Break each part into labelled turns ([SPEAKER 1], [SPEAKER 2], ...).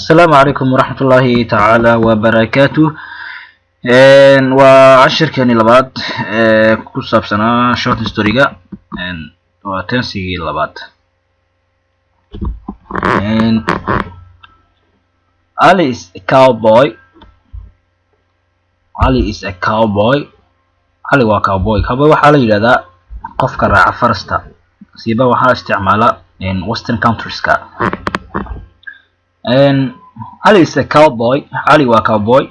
[SPEAKER 1] Asalaamu calaykum waraxmatullaahi tacaala wabarakaatu. Waa cashirkeeni labaad ee ku saabsanaa short story ga. Waa tense igii labaad. Ali is a cowboy. Ali is a cowboy. Ali waa cowboy. Cowboy waxaa la yidhahdaa qofka raaca farasta, siiba waxaa isticmaala western countries ka. Ali is a cowboy. Ali waa cowboy.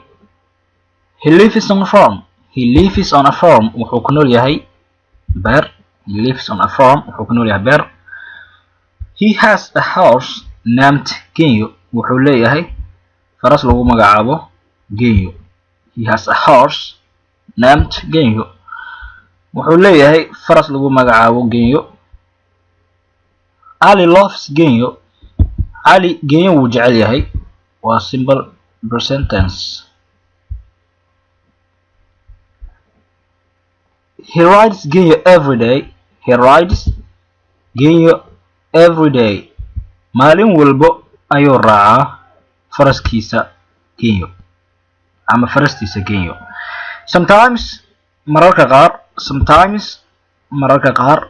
[SPEAKER 1] He lives on a farm. He lives on a farm. Wuxuu ku nool yahay beer. He lives on a farm. Wuxuu ku nool yahay beer. He has a horse named Genyo. Wuxuu leeyahay faras lagu magacaabo Genyo. He has a horse named Genyo. Wuxuu leeyahay faras lagu magacaabo Genyo. Ali loves Genyo. Ali Genyo wuu jecel yahay. Waa simple present tense. He rides Genyo every day. He rides Genyo every day. Maalin walbo ayuu raacaa faraskiisa Genyo ama farastiisa Genyo. Sometimes, mararka qaar, sometimes, mararka qaar,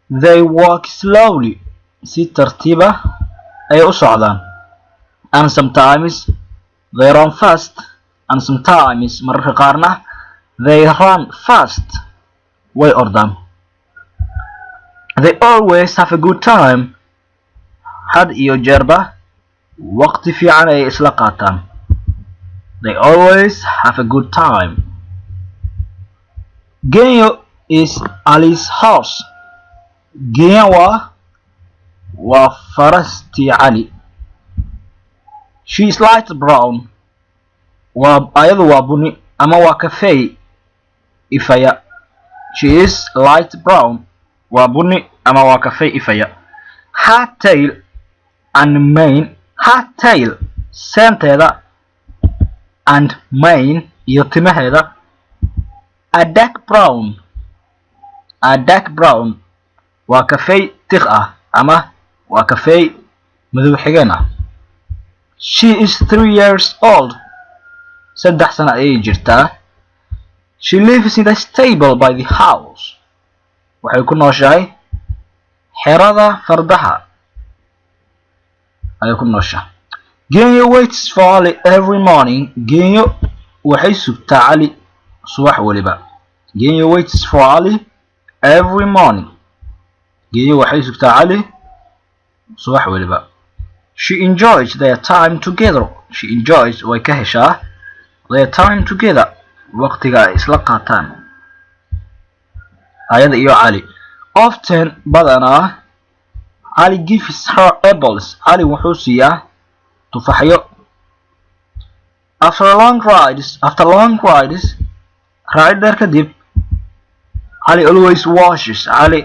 [SPEAKER 1] they walk slowly, si tartiiba ayay u socdaan, and sometimes they run fast, and sometimes, mararka qaarna, they run fast, way ordaan. They always have a good time. Had iyo jeerba waqti fiican ayay isla qaataan. They always have a good time. Genyo is Ali's horse. Genyo waa farastii Cali. She is light brown. Waa ayadu waa buni ama waa kafey ifaya. She is light brown. Waa buni ama waa kafey ifaya. Her tail and mane, her tail, seenteeda, and mane, iyo timaheeda, a dark brown, a dark brown, waa kafey tiq ah ama waa kafey madow xigeen ah. She is 3 years old. 3 sano ayay jirtaa. She lives in the stable by the house. Waxay ku nooshahay xerada fardaha ayay ku nooshahay. Genyo waits for Ali every morning. Genyo waxay sugtaa Cali subax waliba. Genyo waits for Ali every morning. Genyo waxay sugtaa Cali subax waliba. She enjoys their time together. She enjoys, way ka heshaa, their time together, waqtiga ay isla qaataan ayada iyo Cali. Often, badanaa, Ali gives her apples. Cali wuxuu siiyaa tufaxyo. After long rides, after long rides, raacid dheer kadib, Ali always washes, Ali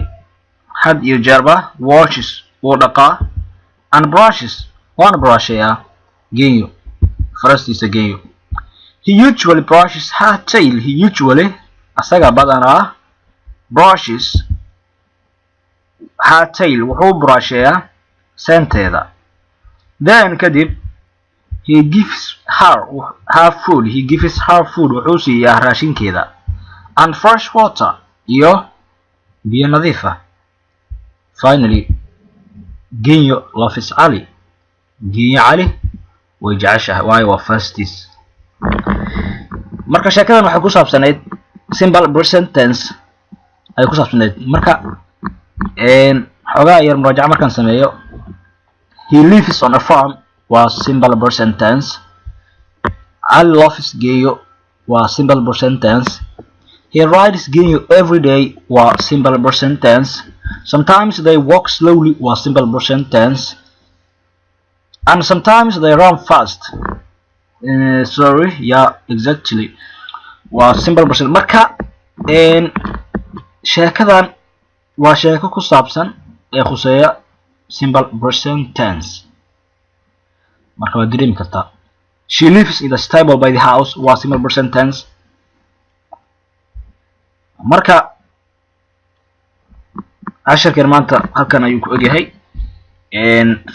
[SPEAKER 1] had iyo jeerba, washes, wuu dhaqaa, and brushes, waana brushayaa, Genyo, farastiisa Genyo. He usually brushes her tail. He usually, asaga badanaa, brushes her tail, wuxuu brushayaa seenteeda. Then, kadib, he gives her her food. He gives her food, wuxuu siiyaa raashinkeeda, and fresh water, iyo biyo nadiif ah. Finally, Genyo loves Ali. Genyo Cali way jeceshahay, waayo waa farastiis. Marka sheekadan waxay ku saabsanayd simple present tense ay ku saabsanayd. Marka xoogaa yar muraajaca markaan sameeyo: he lives on a farm waa simple present tense, Ali loves Genyo waa simple present tense, he rides Genyo every day waa simple present tense, sometimes they walk slowly waa simple present tense, and sometimes they run fast, sorry, yeah, exactly, waa simple present. Marka sheekadan waa sheeko ku saabsan ee khuseeya simple present tense. Marka waad dareemi kartaa. She lives in the stable by the house waa simple present tense. Marka casharkeen maanta halkan ayuu ku egyahay.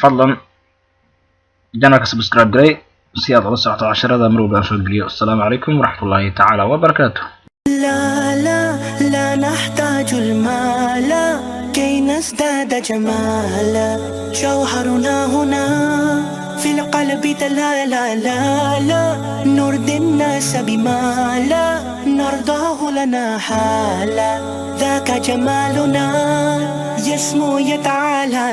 [SPEAKER 1] Fadlan. Channelka subscribe garay si aad ula socoto casharada mar walba aan soo geliyo. Asalaamu calaykum waraxmatullaahi tacaala wabarakaatu.
[SPEAKER 2] لا لا لا نحتاج المال كي نزداد جمالا، جوهرنا هنا في القلب تلالا. لا لا نرضي الناس بما لا نرضاه لنا حالا، ذاك جمالنا يسمو يتعالى.